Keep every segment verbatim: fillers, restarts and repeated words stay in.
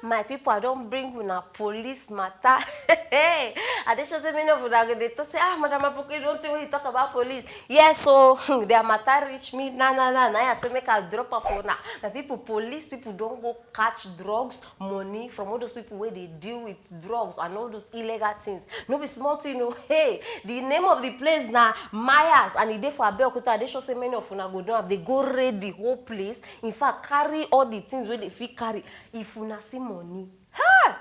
My people, I don bring una police matter. I dey sure say many of una go dey talk say, "Ah, Madam Apoku, you don't think when you talk about police?" Yes, so their matter reach me. Na na na na. I say make I drop am for una. My people, police people don go catch drugs, money from all those people wey dey deal with drugs and all those illegal things. No be small thing o. Hey, the name of the place na Myers, and e dey for Abeokuta. I dey sure say many of una go don have. They go raid the whole place. In fact, carry all the things wey they fit carry. If una see money, ha!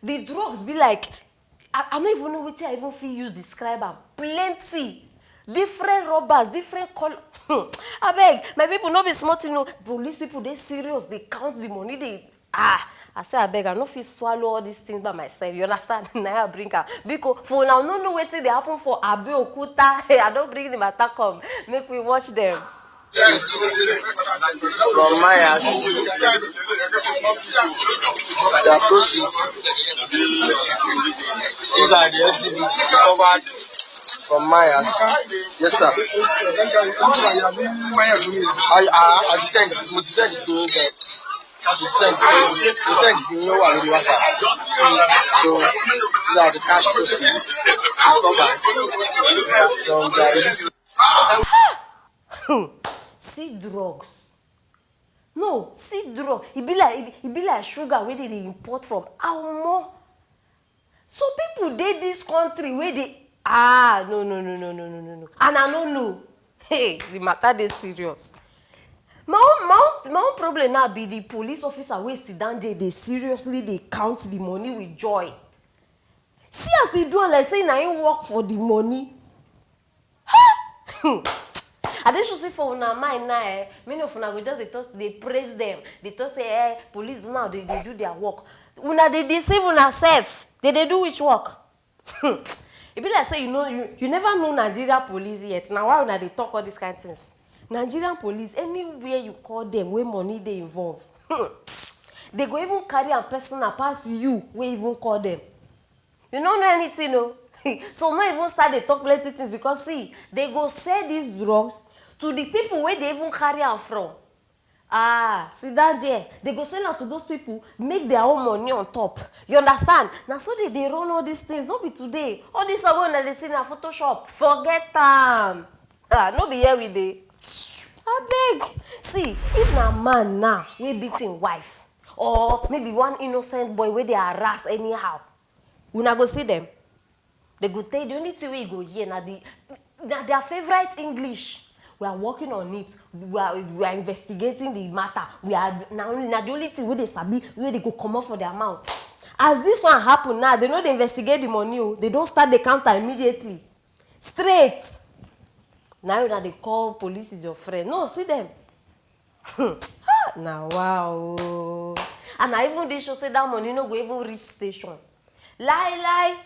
The drugs be like, I, I no even know wetin I even fit use describe am. Plenty. Different rubbers, different color. Abeg, my people, no be small thing o. Police people dey serious, dey count the money, dey, ah, I say, abeg, I no fit swallow all these things by myself. You understand? Na I bring am. Biko, for una no know wetin dey happen for Abeokuta, I don bring the matter come. Make we watch them. From Myers, they are closing. These are the exhibits recovered from Myers. Yes, sir. I, I, I descend, mo descend the same guy. Mo desend, mo desend sí yín, ó wà lórí WhatsApp. So, these are the cash proceeds recovered from the illicit. See drugs. No, see drug. E be like, e be, e be like sugar wey dey dey import from Omo. Some people dey this country wey dey, ah, no, no, no, no, no, no, no, no. And I no know. Hey, the matter dey serious. My own, my own, my own problem now be the police officer wey sit down there dey seriously dey count the money with joy. See as e do am like say na him work for the money. Ha! I dey sure say for una mind now, eh, many of una go just dey talk, dey praise them, dey talk say, eh, police do now, they dey do their work. Una dey deceive una sef. They dey do which work? E be like say you know, you, you never know Nigeria police yet. Na why una dey talk all these kind things. Nigerian police, anywhere you call them, wey money dey involve, they go even carry am personal pass you wey even call them. You no know anything o. So no even start dey talk plenty things, because see, they go sell these drugs to the people wey they even carry am from. Ah, sit down there. They go sell am to those people, make their own money on top. You understand? Na so they dey run all these things. No be today. All this one wey una dey see na Photoshop. Forget am. Ah, no be here we dey. Abeg. See, if na man now wey beat him wife, or maybe one innocent boy wey dey harass anyhow, una go see them. They go tell you the only thing wey you go hear na the, na their favourite English. We are working on it. We are, we are investigating the matter. We are, na only, na the only thing wey they sabi, wey dey go comot for their mouth. As this one happen now, they no dey investigate the money o. They don start the counter immediately. Straight. Na una dey call police is your friend. No, see them. Ha! Na wow o. And I even dey sure say that money no go even reach station. Lie, lie.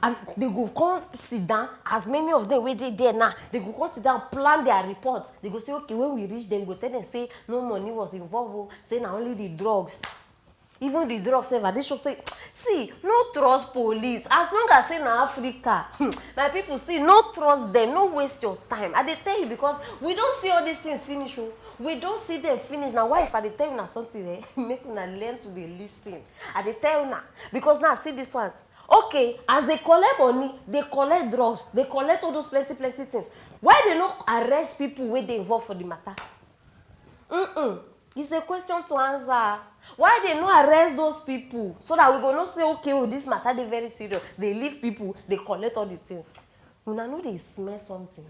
And they go come sit down, as many of them wey dey there now, they go come sit down, plan their report. They go say, "Okay, when we reach them, we go tell them say no money was involved o, say na only the drugs." Even the drugs sef, I dey sure say, see, no trust police. As long as say na Africa, hmm, my people, see, no trust them, no waste your time. I dey tell you, because we don see all these things finish o. We don see them finish. Na why, if I dey tell una something, eh, make una learn to dey listen. I dey tell una, because now, see these ones. Okay, as they collect money, they collect drugs, they collect all those plenty, plenty things. Why they no arrest people wey dey involved for the matter? Mm-mm. It's a question to answer. Why they no arrest those people, so that we go know say, okay, oh, this matter dey very serious? They leave people, they collect all the things. Una no dey smell something?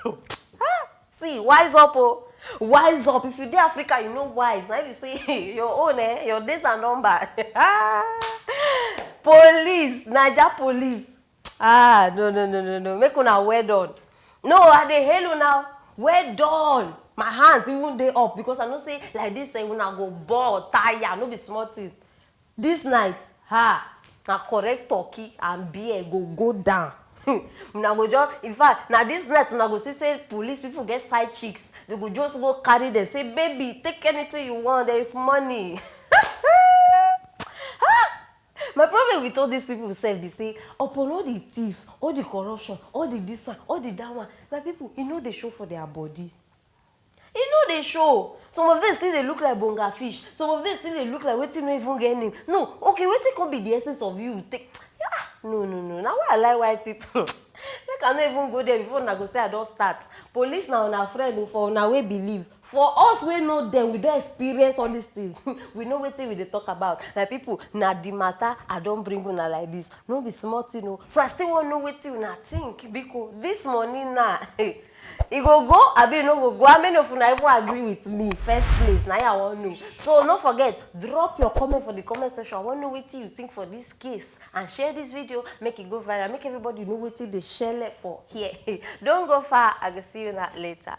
Ah, see, wise up o. Wise up. If you dey Africa, you know wise. Na be say your own, eh, your days are numbered. Police, Naija police. Ah, no, no, no, no, no. Make una well done. No, I dey hail una. Well done. My hands even dey up, because I know say like this, eh, una go ball tire. No be small thing. This night, ha, na correct turkey and beer go go down. Una go just, in fact, na this night una go see say police people get side chicks. They go just go carry them, say, "Baby, take anything you want. There is money." My problem with all these people sef be say, upon all the thief, all the corruption, all the this one, all the that one, my people, e no dey show for their body. E no dey show. Some of them still dey look like bonga fish. Some of them still dey look like wetin no even get name. No, okay, wetin come be the essence of you take? Ah, no, no, no. Na why I like white people. Make I no even go there before una go say I don start. Police na una friend o, for una wey believe. For us wey know them, we don experience all these things. We know wetin we dey talk about. My people, na the matter I don bring una like this. No be small thing o. So I still wan know wetin una think. Biko, this money na e go go abi e no go go? How many of una even agree with me? First place, na I wan know. So no forget, drop your comment for the comment section. I wan know wetin you think for this case and share this video, make e go viral, make everybody know wetin dey shele for here. Don go far, I go see una later.